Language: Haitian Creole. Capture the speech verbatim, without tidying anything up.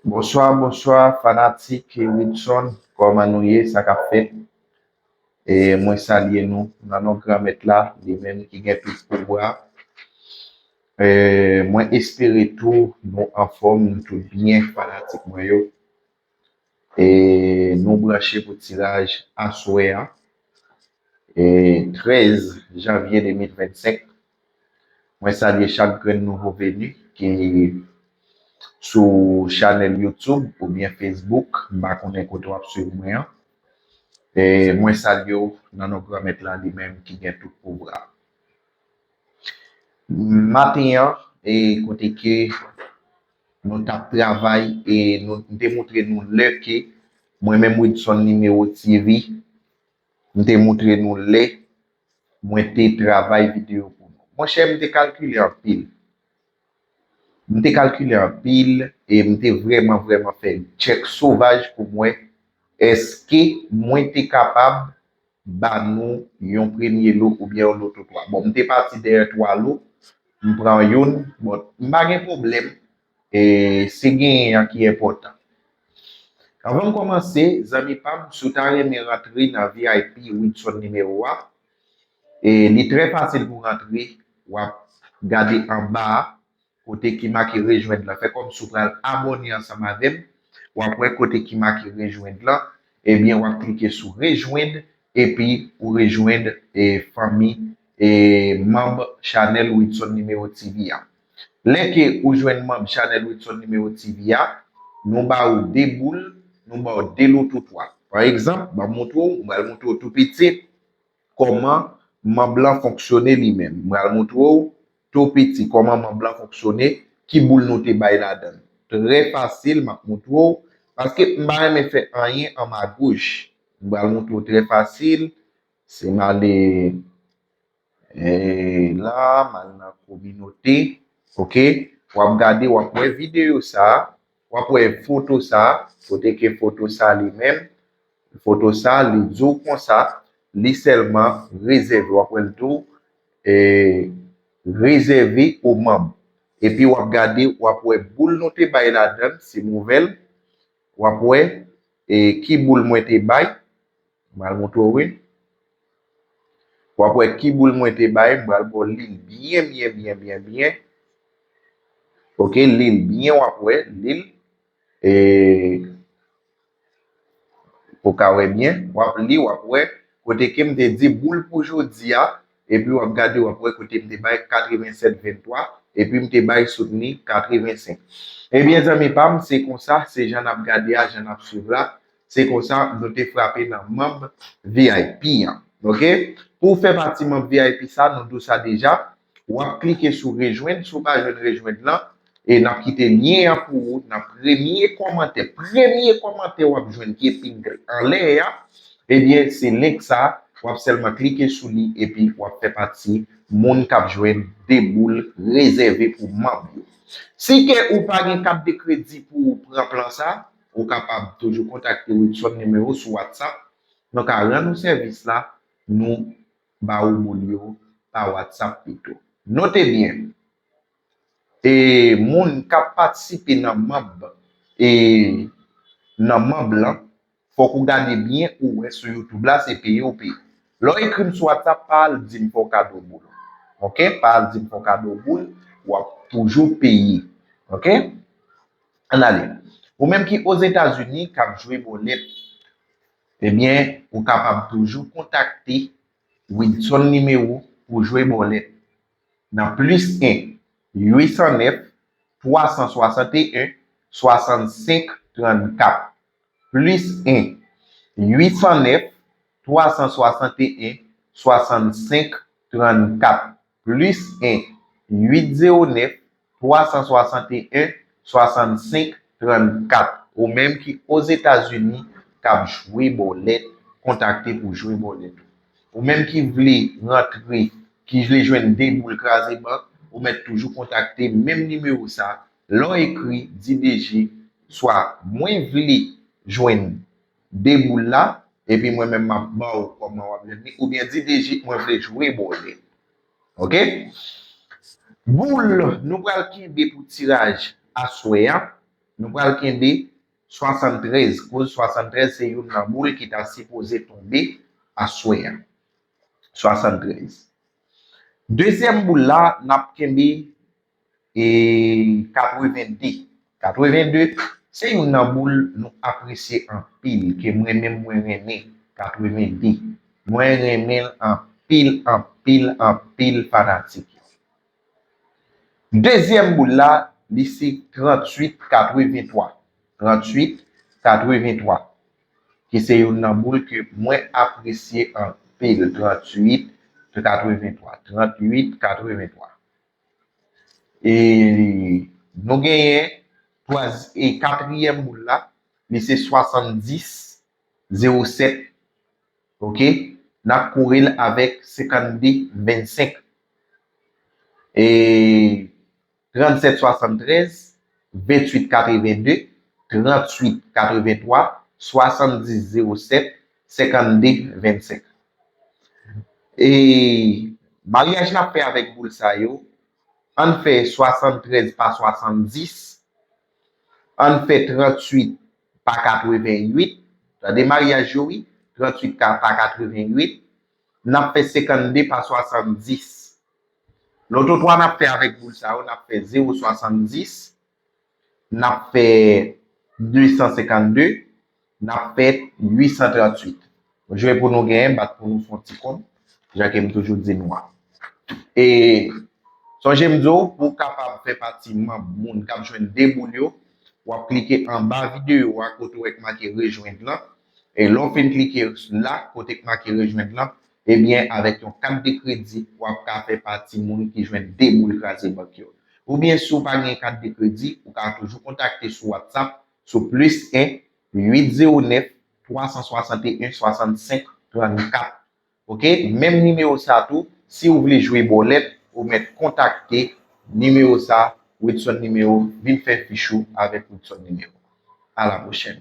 Bonswa, bonswa, fanatik Widson. Kòman nou ye? Sa k ap fèt? E mwen salye nou nan non Granmèt la, li menm ki gen tout pouvwa. E mwen espere tou nou anfòm, nou tout byen, fanatik mwen yo. E nou branche pou tiraj aswè a, e trèz janvye de mil vennsenk. Mwen salye chak grenn nouvo veni ki sou chanèl YouTube oubyen Facebook. M pa konnen kote w ap swiv mwen an. E mwen salye w nan non Granmèt la, li menm ki gen tout pouvwa. Maten an, e kote ke nou t ap travay, e nou, m te montre nou lè ke mwen menm Widson Nimewo T V, m te montre nou lè mwen te travay videyo pou nou. Monchè, m te kalkile anpil. M te kalkile anpil e m te vrèman, vrèman fè tchèk sovaj pou m wè èske mwen te kapab ba nou yon premye lo oubyen yon loto twa. Bon, m te pati dèyè twa lo, m pran youn, bon, m pa gen pwoblèm, e se genyen an ki enpòtan. Anvan m kòmanse, zanmi pa m, si w ta renmen rantre nan V I P Widson Nimewo a, e li trè fasil pou rantre, w ap gade anba a, kote ki make rejwenn lan. Fè kòmsi w pral abòne ansanm avè m, w ap wè kote ki make rejwenn lan, ebyen w ap klike sou rejwenn, epi ou rejwenn, e, fanmi, e, manm chanèl Widson Nimewo T V a. Lè ke ou jwenn manm chanèl Widson Nimewo T V a, nou ba ou de boul, nou ba ou de loto twa. Pa egzanp, ban m montre w, m pral montre w tou piti kòman manm lan fonksyone li menm. M pral montre w tou piti kòman manm lan fonksyone, ki boul nou te bay ladan l. Trè fasil, m ap montre w, paske m pa renmen fè anyen an magouch. M pral montre w trè fasil, se m ale, e, la, m al nan kominote, oke? W ap gade, w ap wè videyo sa a, w ap wè foto sa a, kote ke foto sa a li menm, foto sa a, li di w konsa, li sèlman rezève, w ap wè l di w, e, rezève o manm. Epi w ap gade, w ap wè boul nou te bay ladan l, se nouvèl, w ap wè, e, ki boul mwen te bay, m pral montre w, wi. W ap wè ki boul mwen te bay, m pral ba w li l byen, byen, byen, byen, byen. Oke, li l byen, w ap wè, li l. E, ou ka wè byen, w ap li, w ap wè, kote ke m te di boul pou jodi a, epi w ap gade, w ap wè kote m te bay katrevennsèt venntwa, epi m te bay soutni katrevensenk. Ebyen, zanmi pa m, se konsa, se jan n ap gade a, jan n ap swiv la, se konsa nou te frape nan manm V I P an. Oke? Pou w fè pati manm V I P sa, nou di w sa deja, w ap klike sou rejwenn, si w pa jwenn rejwenn lan, e n ap kite lyen an pou ou nan premye kòmantè. Premye kòmantè w ap jwenn ki epingle anlè a, ebyen, se link sa, w ap sèlman klike sou li, epi w ap fè pati moun k ap jwenn de boul rezève pou manm yo. Si ke ou pa gen kat de kredi pou w pran plan sa, ou kapab toujou kontakte Wilson Nimewo sou WhatsApp. Nou ka rann ou sèvis la, nou ba ou boul yo pa WhatsApp pito. Note byen, e moun k ap patisipe nan manm, e nan manm lan, fòk ou gade byen, ou wè sou YouTube la, se peye ou peye. Lè w ekri m sou WhatsApp, pa al di m fè w kado boul. Oke? Pa al di m fè w kado boul, w ap toujou peye. Oke? Ann ale. Ou menm ki Ozetazini k ap jwe bòlèt, ebyen, ou kapab toujou kontakte Wilson Nimewo pou jwe bòlèt nan plis en, uit san nèf, twa san swasanteyen, swasannsenk, trannkat. Plis en, uit san nèf, twa san swasanteyen, swasannsenk, trannkat. Plis en, uit zewo nèf, twa san swasanteyen, swasannsenk, trannkat. Ou menm ki Ozetazini k ap jwe bòlèt, kontakte pou jwe bòlèt. Ou menm ki vle rantre, ki vle jwenn de boul kraze bank, ou mèt toujou kontakte menm nimewo sa. Lè w ekri, di D J, swa mwen vle jwenn de boul la, epi mwen menm m ap ba w kòman w ap jwenn li, oubyen di D J, mwen vle jwe bòlèt. Oke? Boul nou pral kenbe pou tiraj aswè a, Nou pral kenbe swasanntrèz, koz swasanntrèz se youn nan boul ki ta sipoze tonbe aswè a. Swasanntrèz. Dezyèm boul la, n ap kenbe e katreven de. Katreven de, se youn nan boul nou apresye anpil, ke mwen menm mwen renmen. Katreven de. Mwen renmen l anpil, anpil, anpil fanatik. Dezyèm boul la, li se tranntuit katreven twa. Tranntuit katreven twa. Ki se youn nan boul ke mwen apresye anpil. Tranntuit katreven twa. Tranntuit katreven twa. E nou genyen twaz-, e katriyèm boul la, li se swasanndis zewo sèt. Oke? N ap kore l avèk senkannde vennsenk. E trannsèt swasanntrèz, venntuit katreven de, tranntuit katreven twa, swasanndis zewo sèt, senkannde vennsenk. E maryaj n ap fè avèk boul sa yo, ann fè swasantrèz pa swasanndis, ann fè tranntuit pa katrevenuit, tande maryaj yo wi, tranntuit ka pa katrevenuit, n ap fè senkannde pa swasanndis. Loto twa n ap fè avèk boul sa yo, n ap fè zewo swasanndis, n ap fè de san senkannde, n ap fè uit san tranntuit. Jwe pou nou genyen, bat pou nou fè yon ti kòb, jan ke m toujou di nou a. E sonje m di w, pou w kapab fè pati manm moun k ap jwenn de boul yo, w ap klike anba videyo a kote w wè k make rejwenn lan. E lè w fin klike la, kote k make rejwenn lan, ebyen, avèk yon kat de kredi, w ap ka fè pati moun ki jwenn de boul kraze bank yo. Oubyen, si w pa gen kat de kredi, ou ka toujou kontakte sou WhatsApp, sou plis en, uit zewo nèf, twa san swasanteyen, swasannsenk, trannkat. Oke? Menm nimewo sa tou, si w vle jwe bòlèt, ou mèt kontakte nimewo sa, Widson Nimewo, vin fè fich ou avèk Widson Nimewo. A la pwochèn.